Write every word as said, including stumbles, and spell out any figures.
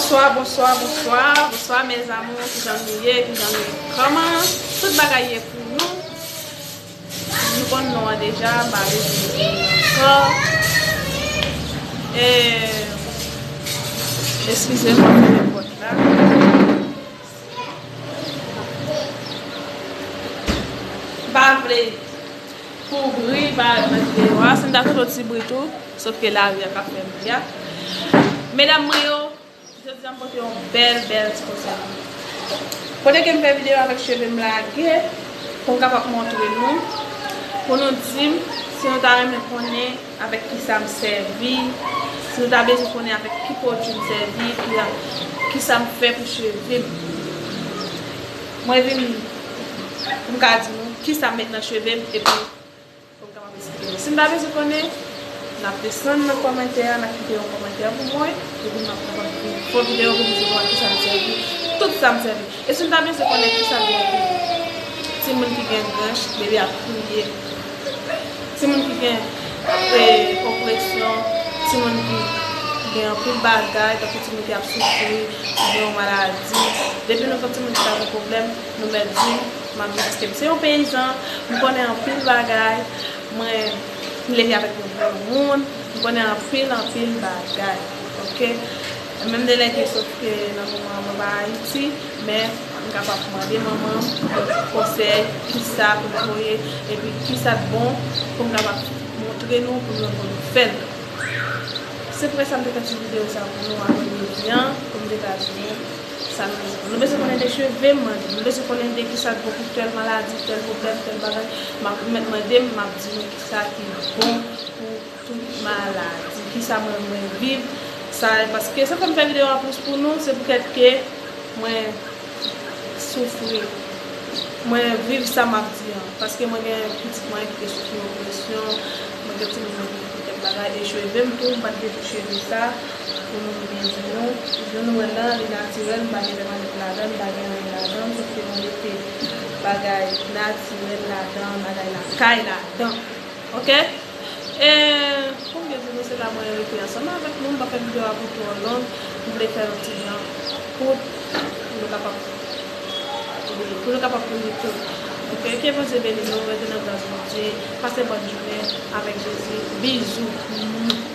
Bonswa, bonswa, bonswa, bonswa, mes amours, kijan nou ye, kijan nou ye, kòman tout bagay ye pou nou? Nou konn non an deja, m pa bezwen di nou ankò. E, eskize m, mwen fèmen pòt la. M pa vle pou bri parèt nan videyo a. Si m ta tonton ti bri tou, sòf ke lari a ka fè bri a. Medam mwen yo, jodi a m pote yon bèl, bèl ti konsèy. Kote ke m fè videyo avèk cheve m lage, pou m kapab montre nou, pou nou di m si nou ta renmen konnen avèk kisa m sèvi, si nou ta bezwen konnen avèk ki pwodui m sèvi, ki, kisa m fè pou cheve m. Mwen vin pou m ka di nou kisa m met nan cheve m, epi pou m kapab esplike nou. Si n ta bezwen konnen, n ap desann nan kòmantè a, n ap kite yon kòmantè pou mwen, epi m ap kapab fè videyo pou m di nou a kisa m sèvi, tout sa m sèvi. E si n ta bezwen konnen kisa m sèvi, timoun ki gen granch, bebe ap kriye. Timoun ki gen, e, opresyon, timoun ki gen anpil bagay, tankou timoun ki ap soufri, ki gen yon maladi. Depi nou gen timoun ki ta gen pwoblèm, nou mèt di m, m ap di, paske m se yon peyizan, m konnen anpil bagay, mwen, m leve avèk yon granmoun, m konnen anpil, anpil bagay, oke? Menm de lè ke sòf ke nan moman an mwen pa Ayiti, men m kapab mande manman m konsèy, kisa pou m voye, epi kisa k bon pou m kapab montre nou, pou nou, pou nou fè l. Se pou sa m te fè ti videyo sa pou nou, apre midi an, pou m te ka di nou sa nou bezwen. Nou bezwen konnen de cheve m, nou bezwen konnen de kisa k bon pou tèl maladi, tèl pwoblèm, tèl bagay. M ap, mèt mande m, m ap di nou kisa ki bon pou tout maladi, kisa mwen, mwen viv, sa, paske sa fè m fè videyo an plis pou nou, se poutèt ke mwen soufri. Mwen viv sa m ap di an, paske mwen gen pitit mwen ki te soufri opresyon, mwen gen timoun mwen ki soufri kèk bagay, e cheve m tou, m pa t gen pou cheve sa, pou nou byen di nou, jan nou wè l lan, li natirèl, m pa gen pèmanik ladan l, m pa gen anyen ladan l, sòf ke mwen mete bagay natirèl ladan, bagay lakay ladan. Oke? E, pou m byen di nou, se la mwen rete ansanm avèk nou. M pa fè videyo a pou twò long. M vle fè yon ti jan kout pou nou kapab, pou nou kapab kouri tou. Oke? Ke Bondye beni nou. Rete nan gras Bondye. Pase bòn jounen avèk Jezi. Bizou.